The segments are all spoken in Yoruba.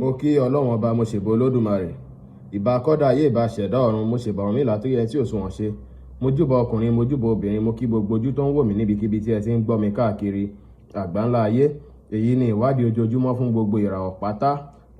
Mo kí Ọlọ́run Ọba, mo ṣèbà Olódùmarè. Ìbà kọ́dá ayé, ìbà ṣẹ̀dá ọ̀run, mo ṣèbà Ọ̀rúnmìlà tó yẹ tí ò sunwọ̀n ṣe. Mo júbà ọkùnrin, mo júbà obìnrin, mo kí gbogbo ojú tó ń wò mí níbikíbi tí ẹ ti ń gbọ́ mi káàkiri àgbáńlá ayé. Èyí ni ìwádìí ojoojúmọ́ fún gbogbo ìràwọ̀ pátá.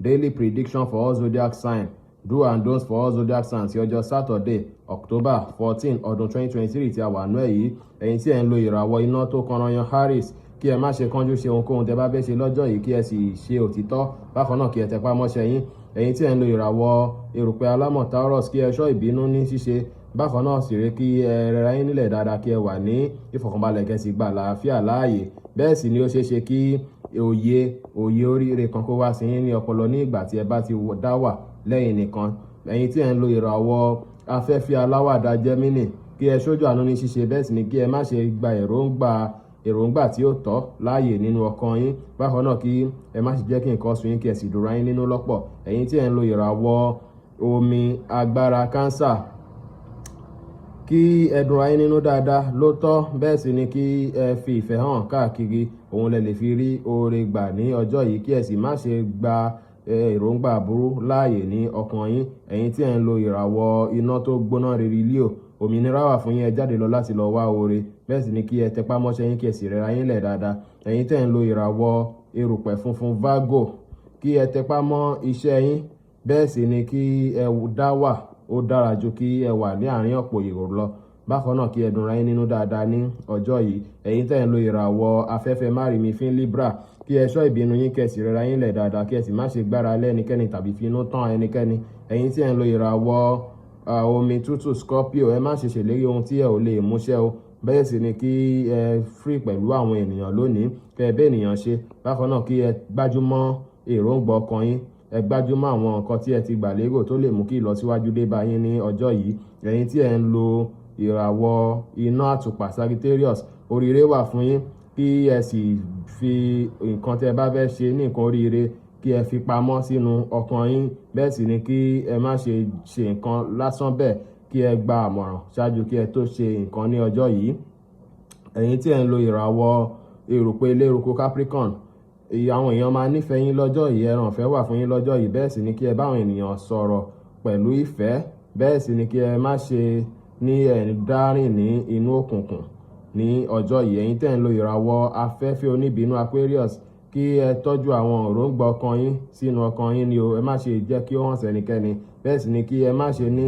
Daily prediction for all zodiac sign. Do and don'ts for all zodiac signs ti ọjọ́ Saturday, October 14, ọdún 2023 tí a wà nú ẹ̀ yìí. Ẹ̀yin tí ẹ̀ ń lo ìràwọ̀ iná tó kanranyan, Aries, kí ẹ má ṣe kánjú ṣe ohunkóhun tẹ́ bá fẹ́ ṣe lọ́jọ́ yìí, kí ẹ sì ṣe òtítọ́. Bákan náà, kí ẹ tẹpá mọ́ṣẹ́ yín. Ẹ̀yin tí ẹ̀ ń lo ìràwọ̀ erùpẹ̀ alámọ̀, Taurus, kí ẹ ṣọ́ ìbínú ní ṣíṣe. Bákan náà sì rè, kí ẹ rẹra yín nílẹ̀ dáadáa, kí ẹ wà ní ìfọ̀kànbalẹ̀, kẹ́ sì gba àlàáfíà láàyè. Bẹ́ẹ̀ sì ni ó ṣeé ṣe kí òye oríire kan kó wá sí yín ní ọpọlọ ní ìgbà tí ẹ bá ti dá wà lẹ́yìn nìkan. Ẹ̀yin tí ẹ̀ ń lo ìràwọ̀ afẹ́fẹ́ aláwàdà, Gemini, kí ẹ ṣojú àánú ní ṣíṣe. Bẹ́ẹ̀ sì ni kí ẹ má ṣe gba èròǹgbà tí ó tọ́ láàyè nínú ọkàn yín. Bákan náà, kí ẹ má ṣe jẹ́ kí nǹkan sun yín, kí ẹ sì dùnra yín nínú lọ́pọ̀. Ẹ̀yin tí ẹ̀ ń lo ìràwọ̀ omi agbára, Cancer, kí ẹ dùnra yín nínú dáadáa ló tọ́. Bẹ́ẹ̀ sì ni kí ẹ fi ìfẹ́ hàn káàkiri, òun lẹ lè fi rí oore gbà ní ọjọ́ yìí, kí ẹ sì má ṣe gba èròǹgbà burú láàyè ní ọkàn yín. Ẹ̀yin tí ẹ̀ ń lo ìràwọ̀ iná tó gbóná rere, Leo, òmìnira wà fún yín, ẹ jáde lọ láti lọ wá oore. Bẹ́ẹ̀ sì ni kí ẹ tẹpá mọ́ṣẹ́ yín, kí ẹ sì rẹra yín lẹ̀ dáadáa. Ẹ̀yin tẹ́ ń lo ìràwọ̀ erùpẹ̀ funfun, Virgo, kí ẹ tẹpá mọ́ iṣẹ́ yín. Bẹ́ẹ̀ sì ni kí ẹ dá wà, ó dára ju kí ẹ wà ní àárín ọ̀pọ̀ èrò lọ. Bákan náà, kí ẹ dùnra yín nínú dáadáa ní ọjọ́ yìí. Ẹ̀yin tẹ́ ń lo ìràwọ̀ afẹ́fẹ́ márìmífín, Libra, kí ẹ ṣọ́ ìbínú yín, kí ẹ sì rẹra yín lẹ̀ dáadáa, kí ẹ sì má ṣe gbára lé ẹnikẹ́ni tàbí finú tán ẹnikẹ́ni. Ẹ̀yin tí ẹ ń lo ìràwọ̀ omi tútù, Scorpio, ẹ má ṣe ṣèlérí ohun tí ẹ ò lè múṣẹ o. Bẹ́ẹ̀ sì ni kí ẹ free pẹ̀lú àwọn ènìyàn lónìí, kí ẹ bẹ́ ènìyàn ṣe. Bákan náà, kí ẹ gbájúmọ́ èròǹgbà ọkàn yín, ẹ gbájúmọ́ àwọn nǹkan tí ẹ ti gbà lérò tó lè mú kí ìlọsíwájú dé bá yín ní ọjọ́ yìí. Ẹ̀yin tí ẹ ń lo ìràwọ̀ iná àtùpà, Sagittarius, oríire wà fún yín, kí ẹ sì fi nǹkan tí ẹ bá fẹ́ ṣe ní nǹkan oríire, kí ẹ fi pamọ́ sínú ọkàn yín. Bẹ́ẹ̀ sì ni kí ẹ má ṣe ṣe nǹkan lásán bẹ́ẹ̀, kí ẹ gba àmọ̀ràn ṣáájú kí ẹ tó ṣe nǹkan ní ọjọ́ yìí. Ẹ̀yin tí ẹ ń lo ìràwọ̀ erùpẹ̀ eléruku, Capricorn, àwọn èèyàn máa nífẹ̀ẹ́ yín lọ́jọ́ yìí, ẹran ìfẹ́ wà fún yín lọ́jọ́ yìí. Bẹ́ẹ̀ sì ni kí ẹ bá àwọn ènìyàn sọ̀rọ̀ pẹ̀lú ìfẹ́. Bẹ́ẹ̀ sì ni kí ẹ má ṣe ní ẹ̀ dárìn ní inú òkùnkùn ní ọjọ́ yìí. Ẹ̀yin tẹ́ ń lo ìràwọ̀ afẹ́fẹ́ oníbínú, Aquarius, kí ẹ tọ́jú àwọn èròǹgbà ọkàn yín sínú ọkàn yín ni o, ẹ má ṣe jẹ́ kí ó hàn sẹ́nikẹ́ni. Bẹ́ẹ̀ sì ni kí ẹ má ṣe ní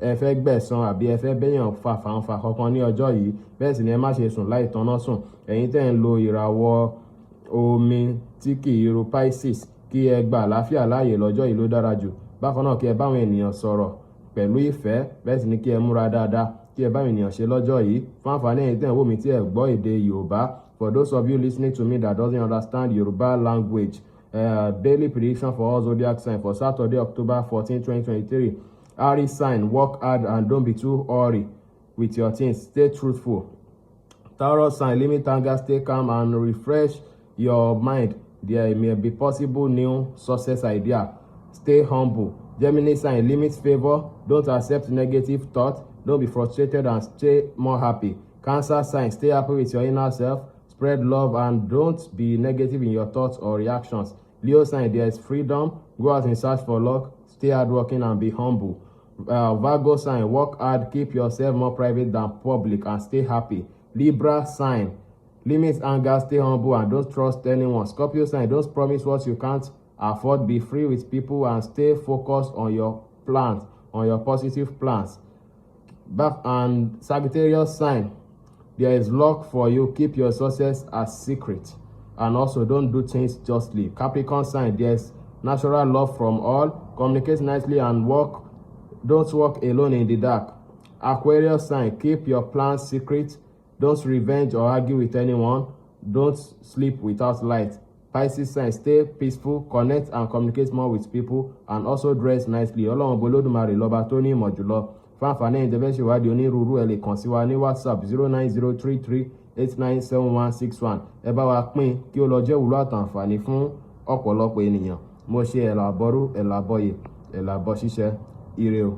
ẹ fẹ́ gbẹ̀san àbí ẹ fẹ́ bẹ́yàn fa fàǹfà kankan ní ọjọ́ yìí. Bẹ́ẹ̀ sì ni ẹ má ṣe sùn láì tanná sùn. Ẹ̀yin tẹ́ ń lo ìràwọ̀ omi tí kì í ru, Pisces, kí ẹ gba àlàáfíà láàyè lọ́jọ́ yìí ló dára jù. Bákan náà, kí ẹ bá àwọn ènìyàn sọ̀rọ̀ pẹ̀lú ìfẹ́. Bẹ́ẹ̀ sì ni kí ẹ múra dáadáa, kí ẹ bá àwọn ènìyàn ṣe lọ́jọ́ yìí. Fún àǹfààní ẹ̀yin tẹ́ ń wò mí tí ẹ gbọ́ èdè Yorùbá, for those of you listening to me that doesn't understand Yoruba language, daily prediction for all zodiac sign for Saturday, October 14, 2023. Aries sign, work hard and don't be too hurry with your things. Stay truthful. Taurus sign, limit anger, stay calm and refresh your mind. There may be possible new success idea. Stay humble. Gemini sign, limit favor, don't accept negative thought, don't be frustrated and stay more happy. Cancer sign, stay happy with your inner self, spread love and don't be negative in your thoughts or reactions. Leo sign, there is freedom, go out in search for luck, stay hardworking and be humble. Virgo sign, work hard, keep yourself more private than public and stay happy. Libra sign, limit anger, stay humble and don't trust anyone. Scorpio sign, don't promise what you can't afford, be free with people and stay focused on your plans, on your positive plans. Back and Sagittarius sign, there is luck for you, keep your success as secret and also don't do things justly. Capricorn sign, there's natural love from all, communicate nicely and work, don't work alone in the dark. Aquarius sign, keep your plans secret, don't revenge or argue with anyone, don't sleep without light. Pisces sign, stay peaceful, connect and communicate more with people and also dress nicely. Ọlọ́run Bolódùmarè lọ́ba tó ní ìmọ̀ jùlọ. Fún àǹfààní ẹ̀yin tẹ́ fẹ́ ṣèwádìí onírúurú, ẹ lè kàn sí wa ní WhatsApp 09033897161. Ẹ bá wa pín kí ó lọ jẹ́ ìwúlò àtàǹfààní fún ọ̀pọ̀lọpọ̀ ènìyàn. Mo ṣe ẹ̀là àbọ̀rú, ẹ̀là àbọ̀yè, ẹ̀là àbọ̀ ṣíṣẹ́. Ire o.